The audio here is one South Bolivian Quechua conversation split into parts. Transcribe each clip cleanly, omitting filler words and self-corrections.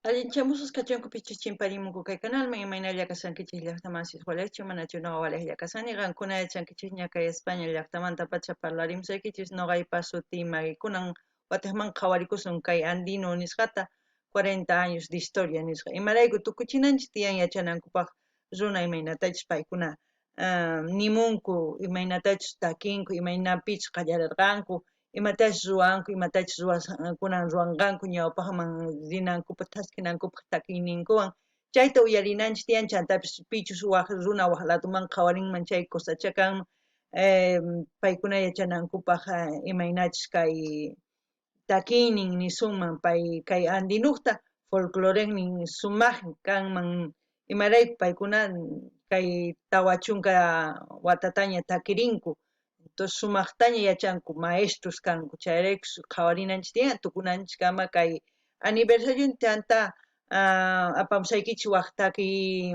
Allinchamusqas kachunku pichus chimparimunku kay kanalman, imaynalla kashankichis llaqtamansis walejchu, manachu noqa walejlla kashani, qankuna yachankichisña kay España llaqtamantapacha parlarimusaykichis, noqaypa sutiy Magui. Kunan watejman qhawarikusun kay Andino nisqata, 40 años de historia nisqa. Imarayku tukuchinanchis tiyan yachanankupaq runa imaynatachus paykuna nimunku, imaynatachus takinku, imaynapichus qallarerqanku, imatachus ruwanku, imatachus kunan ruwanqanku ñawpaqman rinankupaq, thaskinankupaq takiyninkuwan, chayta uyarinanchis tiyan, chantapis pichus waj runa waj ladoman qhawarinman chay cosachá kanman, paykuna yachanankupaq imaynachus kay takiynin nisunman, pay kay andinujta folclorenin sumaj kanman, imarayku paykuna kay 40 watataña takirinku, entonces sumajtaña yachanku, maestros kanku, chayrayku qhawarinanchis tiyan tukunanchiskama kay aniversario chanta apamusaykichis waj takiy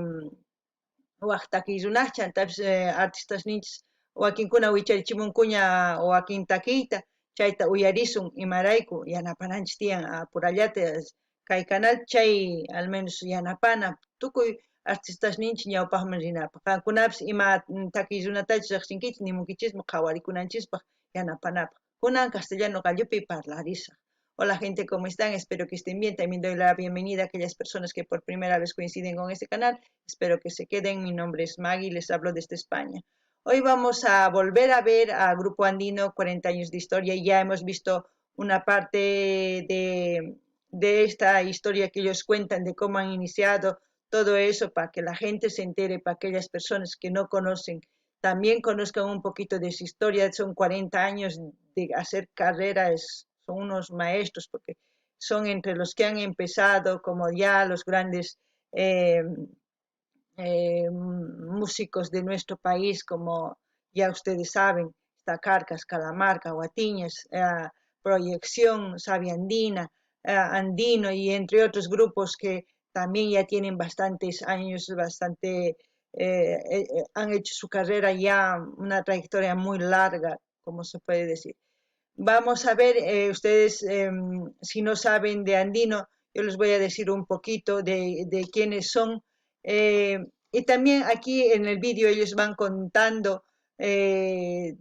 waj takiy runaj, chantapis artistasninchis wakinkuna wicharichimunkuña wakin takiyta, chayta uyarisun, imarayku yanapananchis tiyan apurallata kay canal chay al menos yanapana tukuy artistasninchis ñawpaqman rinapaq. Qankunapis ima takiy runatachus rejsinkichis nimunkichisman qhawarikunanchispaq yanapanapaq. Kunan castellano qallupi parlarisaq. Hola gente, ¿cómo están? Espero que estén bien. También doy la bienvenida a aquellas personas que por primera vez coinciden con este canal. Espero que se queden. Mi nombre es Maggie, les hablo desde España. Hoy vamos a volver a ver a Grupo Andino, 40 años de historia. Ya hemos visto una parte de esta historia que ellos cuentan, de cómo han iniciado todo eso, para que la gente se entere, para aquellas personas que no conocen, también conozcan un poquito de esa historia. Son 40 años de hacer carreras, son unos maestros, porque son entre los que han empezado como ya los grandes músicos de nuestro país, como ya ustedes saben, está Carcas, Calamarca, Guatiñas, Proyección, Sabia Andina, Andino y entre otros grupos que también ya tienen bastantes años, han hecho su carrera ya, una trayectoria muy larga, como se puede decir. Vamos a ver, ustedes si no saben de Andino, yo les voy a decir un poquito de quiénes son. Y también aquí en el vídeo ellos van contando de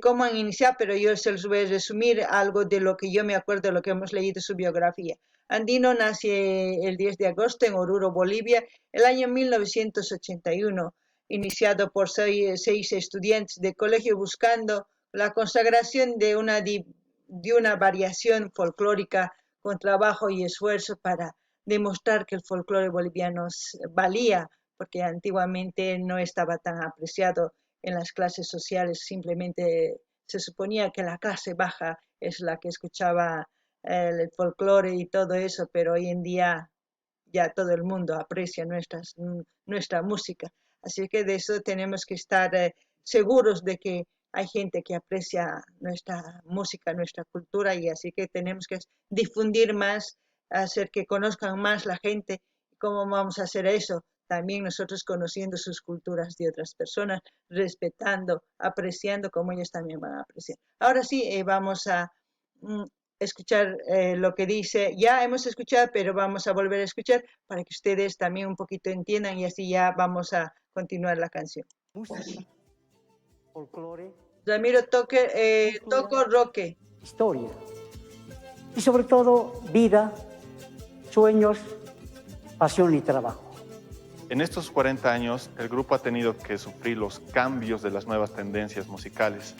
cómo han iniciado, pero yo se los voy a resumir algo de lo que yo me acuerdo, de lo que hemos leído su biografía. Andino nace el 10 de agosto en Oruro, Bolivia, el año 1981, iniciado por seis estudiantes de colegio buscando la consagración de una variación folclórica con trabajo y esfuerzo para demostrar que el folclore boliviano valía, porque antiguamente no estaba tan apreciado en las clases sociales, simplemente se suponía que la clase baja es la que escuchaba el folclore y todo eso, pero hoy en día ya todo el mundo aprecia nuestra música. Así que de eso tenemos que estar seguros de que hay gente que aprecia nuestra música, nuestra cultura, y así que tenemos que difundir más, hacer que conozcan más la gente. ¿Cómo vamos a hacer eso? También nosotros conociendo sus culturas de otras personas, respetando, apreciando como ellos también van a apreciar. Ahora sí, vamos a escuchar lo que dice. Ya hemos escuchado, pero vamos a volver a escuchar para que ustedes también un poquito entiendan, y así ya vamos a continuar la canción. Música, folclore, Ramiro Toco Roque. Historia y sobre todo vida, sueños, pasión y trabajo. En estos 40 años, el grupo ha tenido que sufrir los cambios de las nuevas tendencias musicales.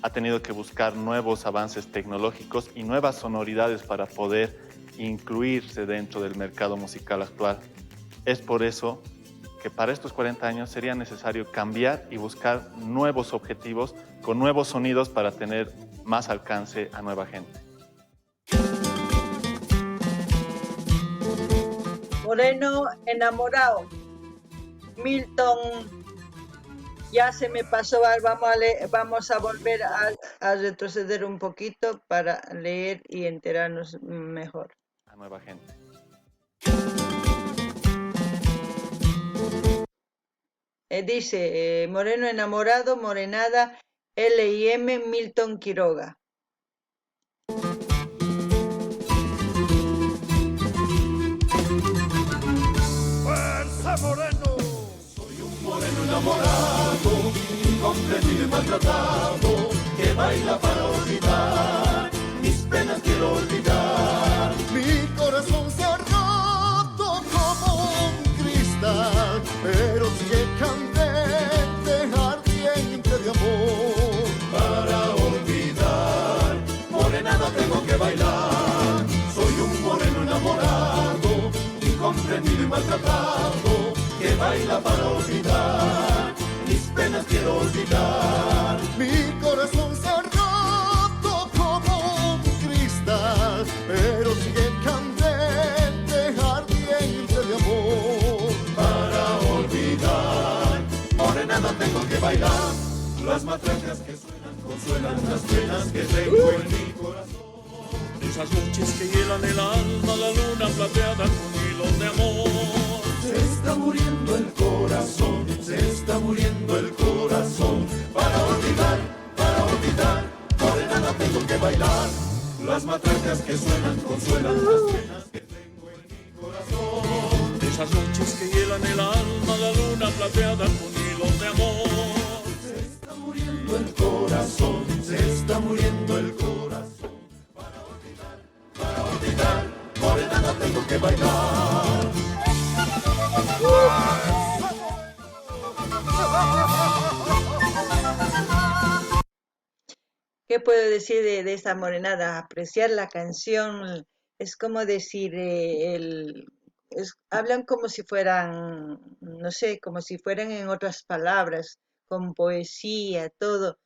Ha tenido que buscar nuevos avances tecnológicos y nuevas sonoridades para poder incluirse dentro del mercado musical actual. Es por eso que para estos 40 años sería necesario cambiar y buscar nuevos objetivos con nuevos sonidos para tener más alcance a nueva gente. Moreno enamorado. Milton, ya se me pasó, vamos a volver a retroceder un poquito para leer y enterarnos mejor. A nueva gente. Dice, Moreno enamorado, Morenada, L y M, Milton Quiroga. Moreno. Soy un moreno enamorado, incomprendido y maltratado, que baila para olvidar, mis penas quiero olvidar. Mi corazón se ha roto como un cristal, pero sigue candente, ardiente de amor. Para olvidar, morenada tengo que bailar. Soy un moreno enamorado, incomprendido y maltratado, que baila para olvidar, mis penas quiero olvidar. Mi corazón se ha roto como un cristal, pero sigue candente, ardiente de amor. Para olvidar, morenada tengo que bailar. Las matracas que suenan consuelan las penas que tengo en mi corazón. Esas noches que hielan el alma, la luna plateada con hilos de amor. Se está muriendo el corazón, se está muriendo el corazón. Para olvidar, morenada tengo que bailar. Las matracas que suenan consuelan las penas que tengo en mi corazón. Esas noches que hielan el alma, la luna plateada con hilos de amor. Se está muriendo el corazón, se está muriendo el corazón. Para olvidar, morenada tengo que bailar. ¿Qué puedo decir de esta morenada? Apreciar la canción es como decir, hablan como si fueran, no sé, como si fueran en otras palabras, con poesía, todo,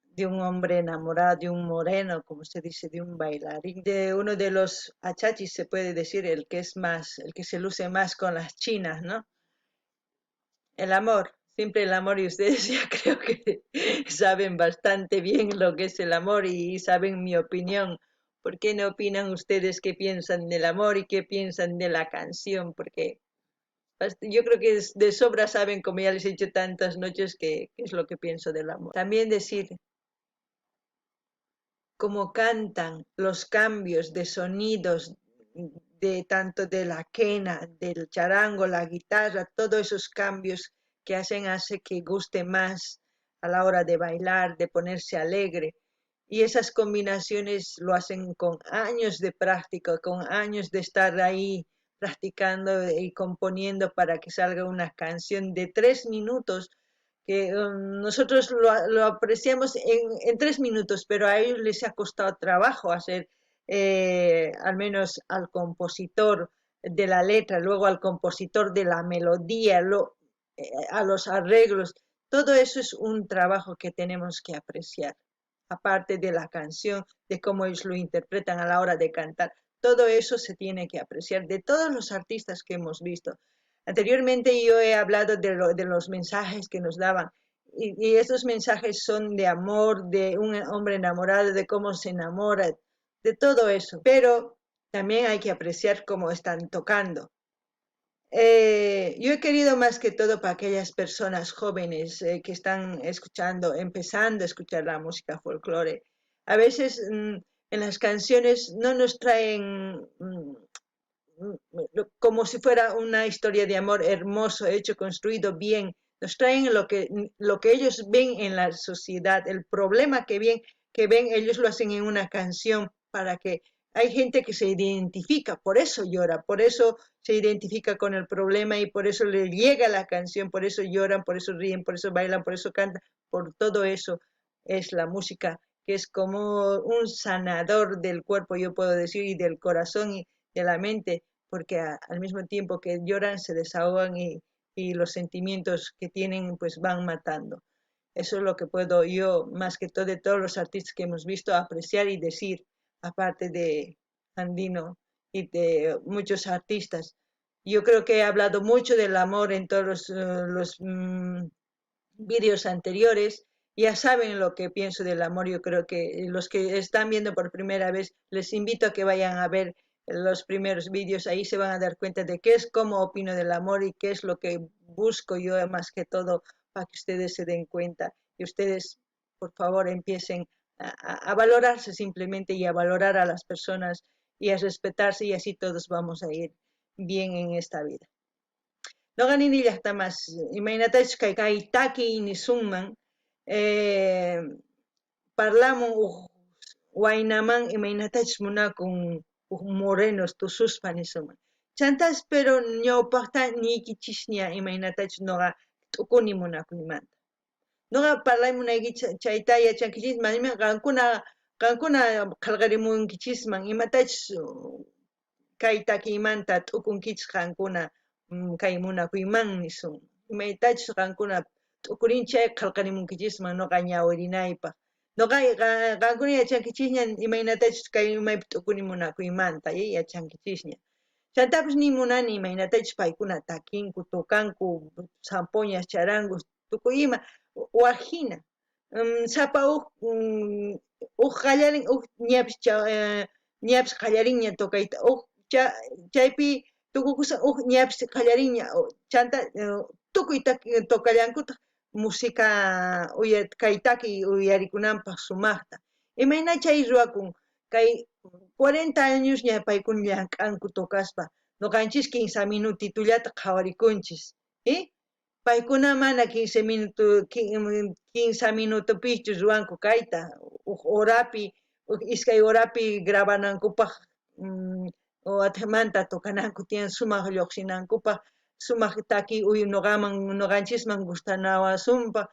de un hombre enamorado, de un moreno, como se dice, de un bailarín, de uno de los achachis, se puede decir, el que es más, el que se luce más con las chinas, ¿no? El amor, siempre el amor, y ustedes ya creo que saben bastante bien lo que es el amor y saben mi opinión. ¿Por qué no opinan ustedes qué piensan del amor y qué piensan de la canción? Porque yo creo que de sobra saben, como ya les he dicho tantas noches, qué es lo que pienso del amor. También decir cómo cantan los cambios de sonidos, de tanto de la quena, del charango, la guitarra, todos esos cambios que hacen, hace que guste más a la hora de bailar, de ponerse alegre. Y esas combinaciones lo hacen con años de práctica, con años de estar ahí practicando y componiendo para que salga una canción de 3 minutos, que nosotros lo apreciamos en 3 minutos, pero a ellos les ha costado trabajo hacer, al menos al compositor de la letra, luego al compositor de la melodía, a los arreglos. Todo eso es un trabajo que tenemos que apreciar, aparte de la canción, de cómo ellos lo interpretan a la hora de cantar. Todo eso se tiene que apreciar de todos los artistas que hemos visto. Anteriormente yo he hablado de los mensajes que nos daban, y esos mensajes son de amor, de un hombre enamorado, de cómo se enamora, de todo eso. Pero también hay que apreciar cómo están tocando. Yo he querido más que todo para aquellas personas jóvenes que están empezando a escuchar la música folclore. A veces en las canciones no nos traen como si fuera una historia de amor hermoso, hecho, construido bien. Nos traen lo que ellos ven en la sociedad, el problema que ven, ellos lo hacen en una canción para que hay gente que se identifica, por eso llora, por eso se identifica con el problema y por eso le llega la canción, por eso lloran, por eso ríen, por eso bailan, por eso cantan, por todo eso es la música, que es como un sanador del cuerpo, yo puedo decir, y del corazón y de la mente, porque al mismo tiempo que lloran se desahogan y los sentimientos que tienen van matando. Eso es lo que puedo yo, más que todo de todos los artistas que hemos visto, apreciar y decir, aparte de Andino y de muchos artistas. Yo creo que he hablado mucho del amor en todos los vídeos anteriores. Ya saben lo que pienso del amor. Yo creo que los que están viendo por primera vez, les invito a que vayan a ver los primeros vídeos. Ahí se van a dar cuenta de qué es, cómo opino del amor y qué es lo que busco yo más que todo para que ustedes se den cuenta. Y ustedes, por favor, empiecen a valorarse simplemente y a valorar a las personas y a respetarse, y así todos vamos a ir bien en esta vida. Noqa nini llajtamas imaynatachus kay kay takiy nisunman parlamun uj waynaman imaynatachus munakun uj morenos tususpa nisunman. Chantas pero ñawpajta niykichisña imaynatachus noqa t'ukuni munakuymanta. Noqa parlay munaykichis chayta yachankichisman qankuna qankuna qhelqarimunkichisman imatachus kay takiymanta t'ukunkichis qankuna kay munakuyman nisun. Imaytachus qankuna t'ukurin chay qhelqarimunkichisman noqa ñawirinaypaj. Noqa qankuna yachankichisña imaynatachus kay imaypi t'ukuni munakuymanta yachankichisña. Chantapis ni munani imaynatachus paykuna takinku, tocanku, zampoñas, charangos, tukuy ima waj jina. Sapa uj uj qallarin uj ñapis ñapis qallarinña tocayta uj chaypi tukukusan uj ñapis qallarinña chanta tukuy tocallankutaj música kay takiy uyarikunanpaj sumajta. Imayna chay ruwakun kay 40 añosña paykuna llank'anku tocaspa noqanchis 15 minutitullata qhawarikunchis. Paykuna mana 15 minuto 15 minutopichu ruwanku kayta uj horapi uj iskay horapi grabanankupaj watejmanta tocananku tiyan sumaj lluqsinankupaj sumaj takiy noqaman noqanchisman gustanawasunpaj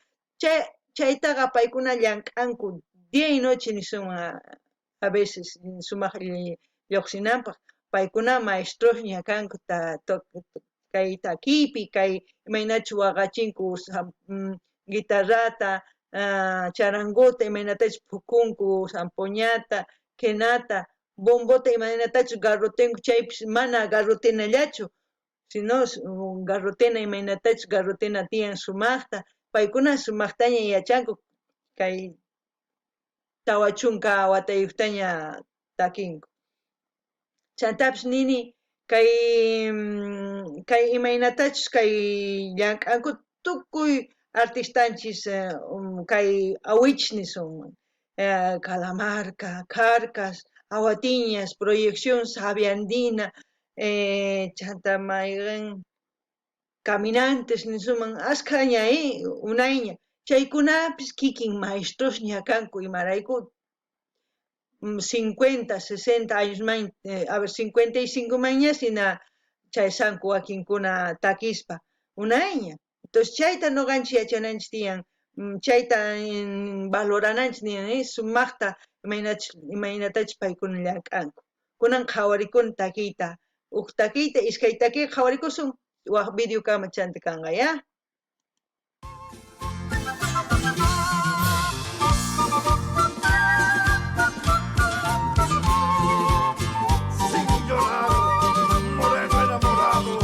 chaytaqa paykuna llank'anku día y noche nisunman a veces sumaj lluqsinanpaj paykuna maestrosña kanku kay takiypi kay imaynachus waqachinku guitarrata charangota imaynatachus phukunku zampoñata quenata bombota imaynatachus garrotenku chaypis mana garrotenallachu sino garrotena imaynatachus garrotena tiyan sumajta paykuna sumajtaña yachanku kay 40 watayuqtaña takinku. Chantapis nini kay kay imaynatachus kay llank'anku tukuy artistanchis kay awich nisunman Calamarca, Kharkas, Awatiñas, Proyección Savia Andina, chanta mayqen caminantes nisunman askhaña unayña chaykunapis kikin maestrosña kanku imarayku 50, 60 añosman a ver 55 manña hina chaysanku wakinkuna takispa unayña. Entonces chayta noqanchis yachananchis tiyan chayta valorananchis tiyan sumajta imaynatachus paykuna llank'anku. Kunan qhawarikuna takiyta uj takiyta iskay takiy qhawarikusun waj video kama chanta kanqa ya. Sin llorar, moreno enamorado.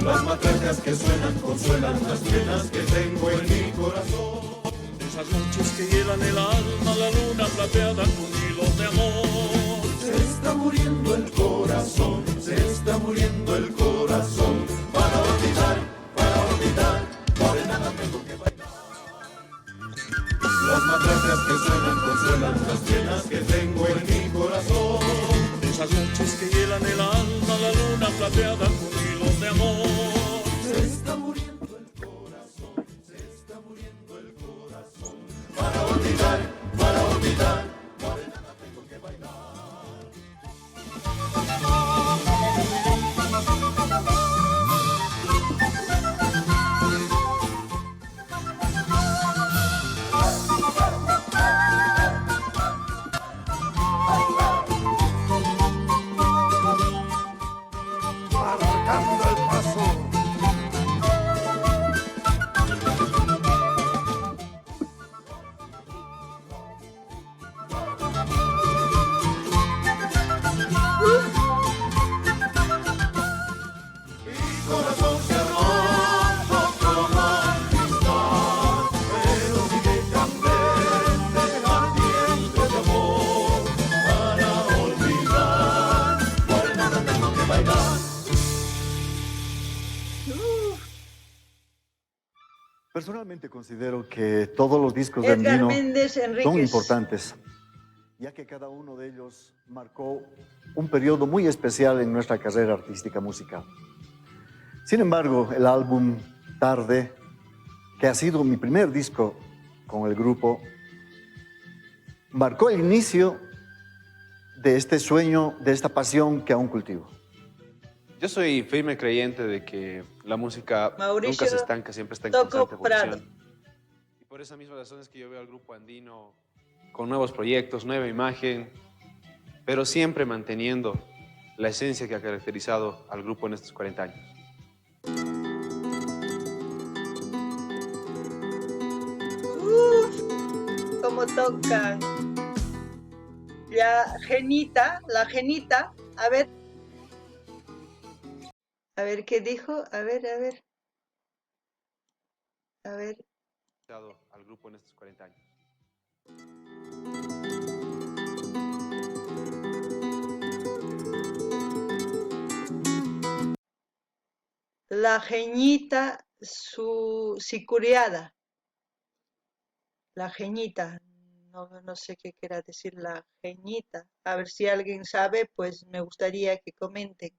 Las matracas que suenan consuelan las penas que tengo en mi corazón. Esas noches que hielan el alma, la luna plateada con hilos de amor. Se está muriendo el corazón, se está muriendo el corazón. Para olvidar, morena la tengo que bailar. Las matracas que suenan consuelan las penas que tengo en mi corazón. Esas noches que hielan el alma, la luna plateada con hilos de amor. Se está muriendo el corazón, se está muriendo el corazón. Para olvidar, morena la tengo que bailar. Marcando el paso. Personalmente considero que todos los discos de Edgar Andino Méndez son Enríquez. importantes, ya que cada uno de ellos marcó un periodo muy especial en nuestra carrera artística musical. Sin embargo, el álbum Tarde, que ha sido mi primer disco con el grupo, marcó el inicio de este sueño, de esta pasión que aún cultivo. Yo soy firme creyente de que la música Mauricio nunca se estanca, siempre está en Toco constante Prado. evolución. Y por esa misma razón es que yo veo al Grupo Andino con nuevos proyectos, nueva imagen, pero siempre manteniendo la esencia que ha caracterizado al grupo en estos 40 años. Uf, cómo tocan. La genita, a ver. A ver qué dijo, a ver, a ver. A ver. Al grupo en estos 40 años. La geñita su sicuriada. La geñita, no sé qué quiera decir la geñita. A ver si alguien sabe, pues me gustaría que comenten.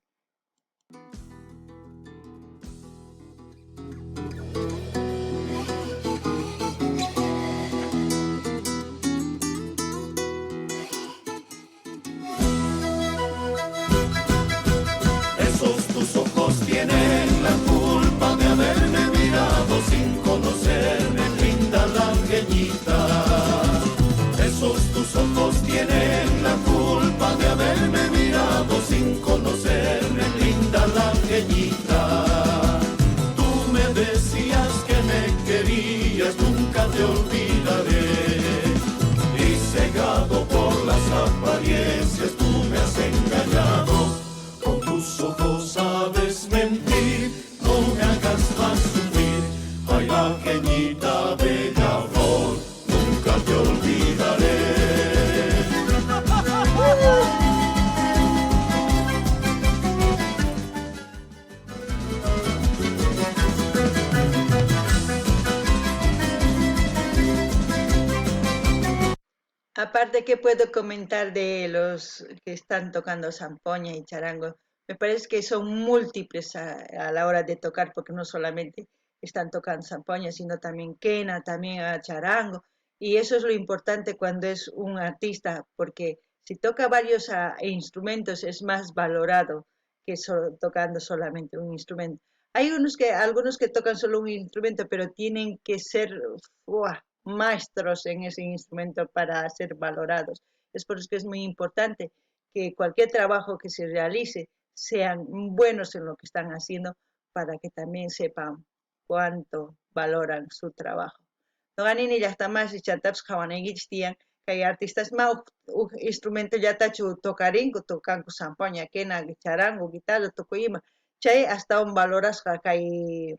Esos tus ojos tienen la culpa de haberme mirado sin conocerme, linda la geñita. Esos tus ojos tienen la culpa de haberme mirado sin conocerme, linda la geñita. Tú me decías que me querías, nunca te olvidaré. Y cegado por las apariencias, tú me has engañado. Con tus ojos sabes mentir, no me hagas más sufrir. Ay, la geñita, bella flor, nunca te olvidaré. Aparte, ¿qué puedo comentar de los que están tocando zampoña y charango? Me parece que son múltiples a la hora de tocar, porque no solamente están tocando zampoña, sino también quena, también a charango. Y eso es lo importante cuando es un artista, porque si toca varios instrumentos es más valorado que tocando solamente un instrumento. Hay algunos que tocan solo un instrumento, pero tienen que ser maestros en ese instrumento para ser valorados. Es por eso que es muy importante que cualquier trabajo que se realice sean buenos en lo que están haciendo para que también sepan cuánto valoran su trabajo. Noqanini llaqtamasi chantapis qhawanaykichis tiyan kay artistas ma uj instrumento llatachu tocarinku, tocanku zampoña, quena, charango, guitarra, tukuy ima. Chay astawan valorasqa kay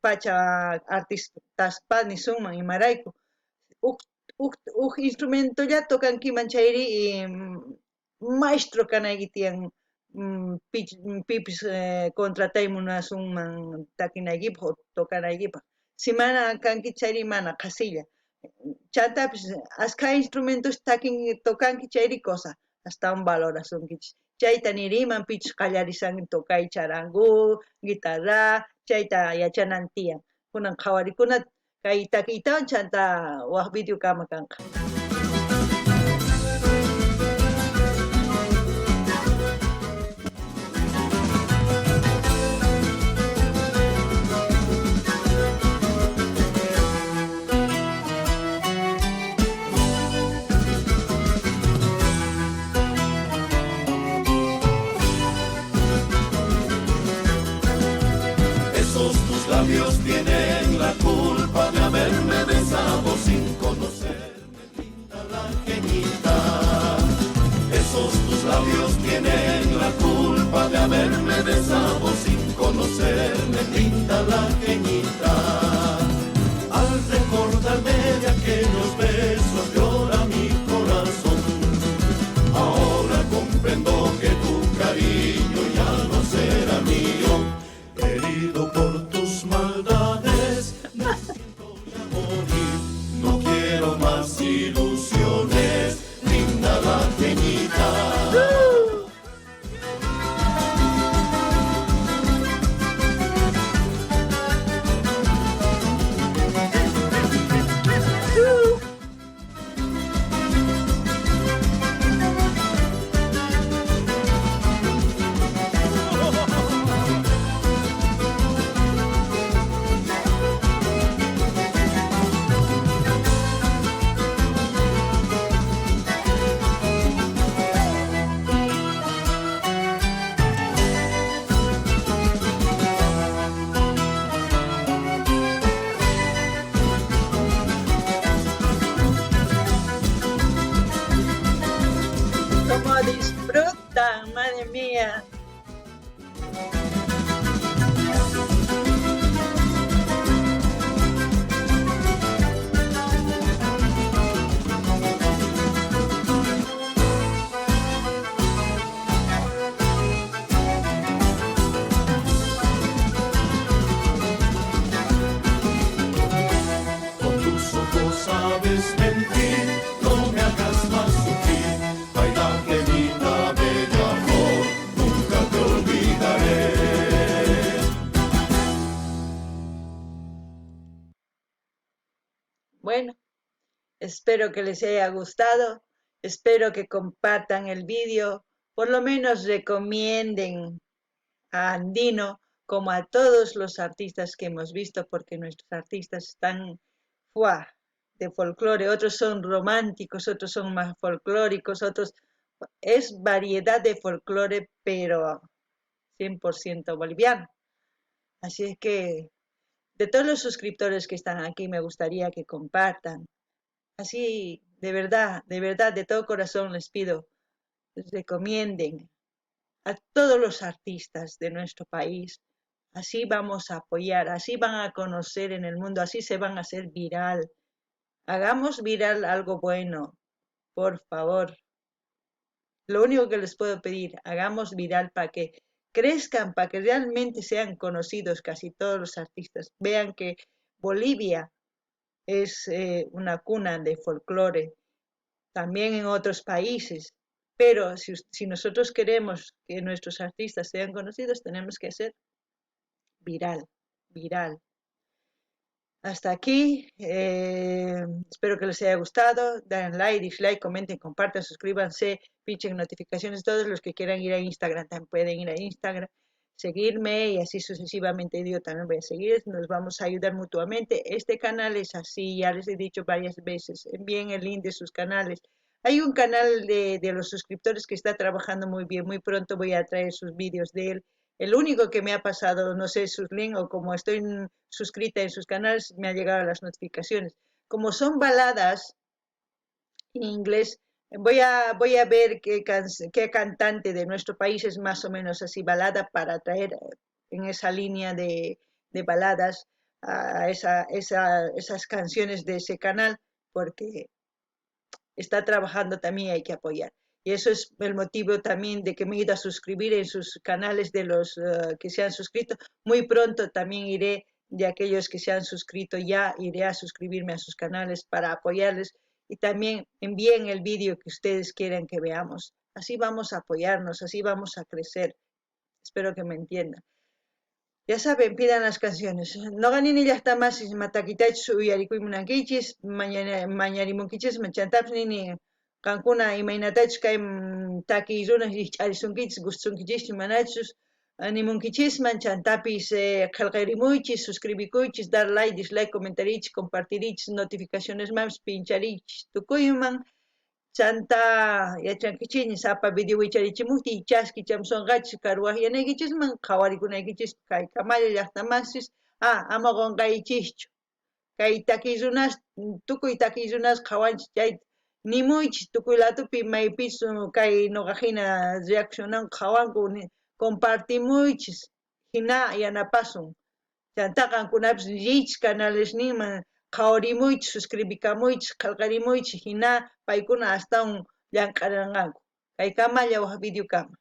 pacha artistaspa nisunman imarayku. Uj instrumento lla tocankiman chayri, maestro kanayki tiyan, pipis contratay munasunman takinaykipaj o tocanaykipaj. Si mana kanki chayri mana qhasilla. Chantapis askha instrumentos tocanki chayri cosa, astawan valorasunkichis. Chayta niriman pichus qallarisan tocay charango, guitarra, chayta yachanan tiyan. Kunan qhawarikuna kay takiytawan chanta waj video kama kanqa. Esos tus labios tienen la culpa de haberme besado sin conocerme, linda la geñita. Esos tus labios tienen la culpa de haberme besado sin conocerme, linda la geñita. Al recordarme de aquellos besos llora mi corazón. Ahora comprendo que tu cariño ya no será mío. Herido por tus maldades. Espero que les haya gustado, espero que compartan el vídeo, por lo menos recomienden a Andino como a todos los artistas que hemos visto, porque nuestros artistas están ¡fua! De folclore, otros son románticos, otros son más folclóricos, otros... Es variedad de folclore, pero 100% boliviano. Así es que de todos los suscriptores que están aquí, me gustaría que compartan. Así, de verdad, de verdad, de todo corazón les pido, les recomienden a todos los artistas de nuestro país. Así vamos a apoyar, así van a conocer en el mundo, así se van a hacer viral. Hagamos viral algo bueno, por favor. Lo único que les puedo pedir, hagamos viral para que crezcan, para que realmente sean conocidos casi todos los artistas. Vean que Bolivia es una cuna de folclore, también en otros países. Pero si nosotros queremos que nuestros artistas sean conocidos, tenemos que hacer viral, viral. Hasta aquí, espero que les haya gustado, den like, dislike, comenten, compartan, suscríbanse, pinchen notificaciones, todos los que quieran ir a Instagram también pueden ir a Instagram, seguirme y así sucesivamente, yo también voy a seguir, nos vamos a ayudar mutuamente. Este canal es así, ya les he dicho varias veces, envíen el link de sus canales. Hay un canal de los suscriptores que está trabajando muy bien, muy pronto voy a traer sus vídeos de él. El único que me ha pasado, no sé, sus links o como estoy suscrita en sus canales, me han llegado las notificaciones. Como son baladas en inglés, voy a ver qué cantante de nuestro país es más o menos así balada para traer en esa línea de baladas a esas canciones de ese canal, porque está trabajando también y hay que apoyar. Y eso es el motivo también de que me he ido a suscribir en sus canales de los que se han suscrito. Muy pronto también iré de aquellos que se han suscrito ya, iré a suscribirme a sus canales para apoyarles. Y también envíen el vídeo que ustedes quieran que veamos. Así vamos a apoyarnos, así vamos a crecer. Espero que me entiendan. Ya saben, pidan las canciones. Noqa nini llaqtamasis matakitachus uyarikuymunankichis, mañarimunkichis, chantapis nini qankuna imaynatachus kay takiy runas rikch'arisunkichis, gustusunkichischu manachus, animunkichisman, chantapis qhelqarimuychis, suscribikuychis, dar like, dislike, comentarichis, compartirichis, notificaciones más, pincharichis tukuyman. Chanta yachankichis, sapa video wicharichimuqtiy, chaski chamsonqachis, karuwaqyanaykichisman, qhawarikunaykichis, kay kamalla llaqtamasis, ama qonqaychischu. Kay takiy runas, tukuy takiy runas qhawanchis chay nimuychis tukuy latupi maypis kay noqa hina reaccionan qhawanku, compartimuychis, hina yanapasun. Chanta qankunapis riychis canalesninman, qhawarimuychis, suscribikamuychis, qhelqarimuychis, hina paykuna astawan llank'aranqanku. Kay kamalla waj video kama.